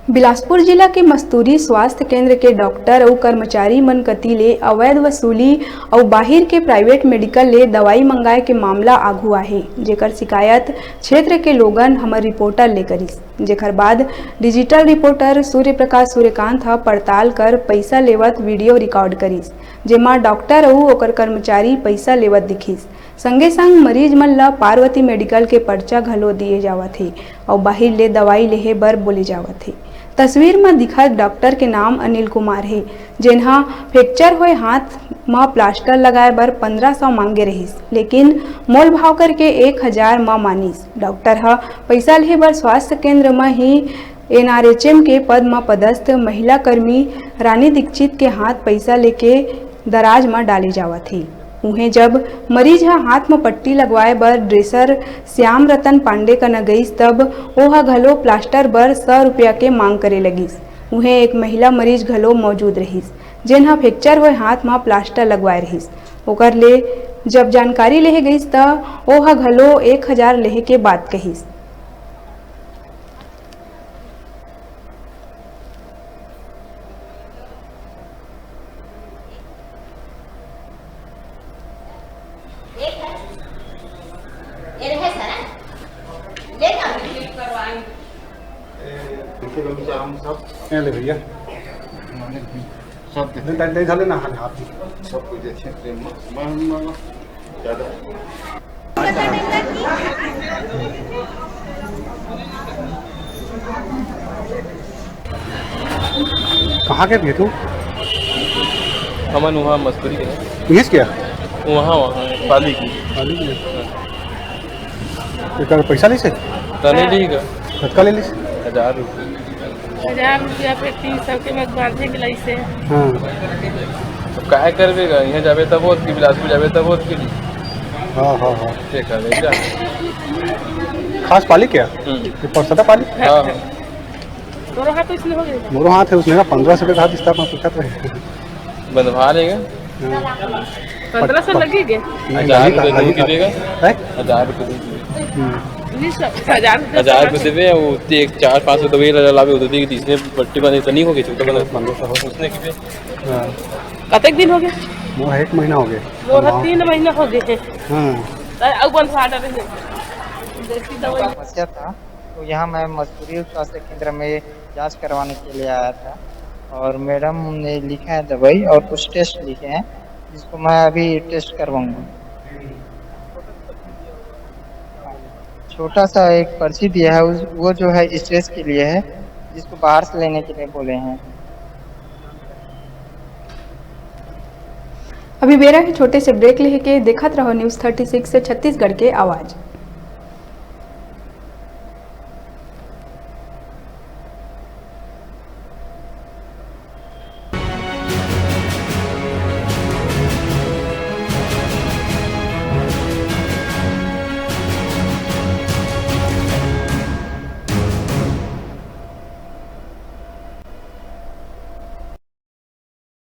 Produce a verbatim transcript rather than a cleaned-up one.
बिलासपुर जिला के मस्तूरी स्वास्थ्य केंद्र के डॉक्टर अउ कर्मचारी मन कति ले अवैध वसूली अउ बाहिर के प्राइवेट मेडिकल ले दवाई मंगाए के मामला आघू आहे, जेकर शिकायत क्षेत्र के लोगन हमर रिपोर्टर ले करिस, जेकर बाद डिजिटल रिपोर्टर सूर्य प्रकाश सूर्यकांत ह पड़ताल कर पइसा लेवत वीडियो रिकॉर्ड करिस, जेमा डॉक्टर अउ ओकर कर्मचारी पइसा लेवत दिखिस। संगे संग मरीज मन ल पार्वती मेडिकल के पर्चा घलो दिए जावत हे अउ बाहिर ले दवाई लेहे बर बोले जावत हे। तस्वीर म दिखत डॉक्टर के नाम अनिल कुमार हे, जेन ह फ्रैक्चर होए हाथ म प्लास्टर लगाए बर पंद्रह सौ मांगे रहिस, लेकिन मोल भाव करके एक हजार म मानिस। डॉक्टर ह पइसा लेहे बर स्वास्थ्य केंद्र म ही एनआरएचएम के पद म पदस्थ महिला कर्मी रानी दीक्षित के हाथ पइसा लेके दराज म डाले जावत हे। उहें, जब मरीज ह हाथ म पट्टी लगवाए बर ड्रेसर श्याम रतन पांडे कना गइस, तब ओह घलो प्लास्टर बर सौ रुपया के मांग करे लगिस। उहें, एक महिला मरीज घलो मौजूद रहिस, जेन ह फ्रैक्चर होए हाथ म प्लास्टर लगवाए रहिस। ओकर ले जब जानकारी लेहे गइस, त ओह घलो एक हजार लेहे के बात कहिस। ये ले भैया। सब दे नहीं, नहीं, नहीं, ना, हाँ, आप भी। सब कुछ देखे प्रेम में। मैं, मैं, मैं, ज्यादा। कहाँ के भैया तू? हमन वहाँ मस्तूरी के हैं। इंग्लिश क्या? वहाँ, वहाँ, पाली की। पाली की? हाँ। एकर पैसा लेसे? तने ली का? कतका ले लेसे? हजार रुपये। हजार रुपया, फिर तीन सौ के मैं बांधे के लाइसे। हाँ। अब काहे करबे गा? यहाँ जाबे तब होत की, बिलासपुर जाबे तब होत की। हाँ, हाँ, हाँ। के करबे जा। खास पाली क्या? हम्म। ये परसदा पाली? हाँ, हाँ। तोरो हाथ उसने हो गया। मोरो हाथ है उसने ना, पंद्रह सौ के हाथ इस तरह पूछा था। बंधवा लेगा। हाँ। पंद्रह सौ लगेगा? नहीं, हजार लगी रुपये का, दूध लगी की का। देगा। हैं? हजार रुपये दूध की देगा। हम्म। नहीं सर, हजार रुपये हजार से रुपये देवे, वो ते एक चार पाँच सौ दवाई ला लावे, वो तो देगी, तीसरे पट्टी बने तो नहीं होगी, चौथा बने। पंद्रह सौ हो। उसने की पे? हाँ। कतेक दिन हो गए? वो एक महीना हो गया। वो हाँ। तीन महीना हो गए हैं। हाँ। अरे, अब बंधवा डाले हैं। जैसी दवाई। समस्या था, तो यहाँ मैं मस्तूरी उप स्वास्थ्य केंद्र में जांच करवाने के लिए आया था और मैडम ने लिखा है दवाई और कुछ टेस्ट लिखे हैं, जिसको मैं अभी टेस्ट करवाऊंगा। छोटा सा एक पर्ची दिया है, उस, वो जो है स्ट्रेस के लिए है, जिसको बाहर से लेने के लिए बोले हैं। अभी बेरा है छोटे से ब्रेक लेके, देखत रहो न्यूज़ थर्टी सिक्स से छत्तीसगढ़ के आवाज़।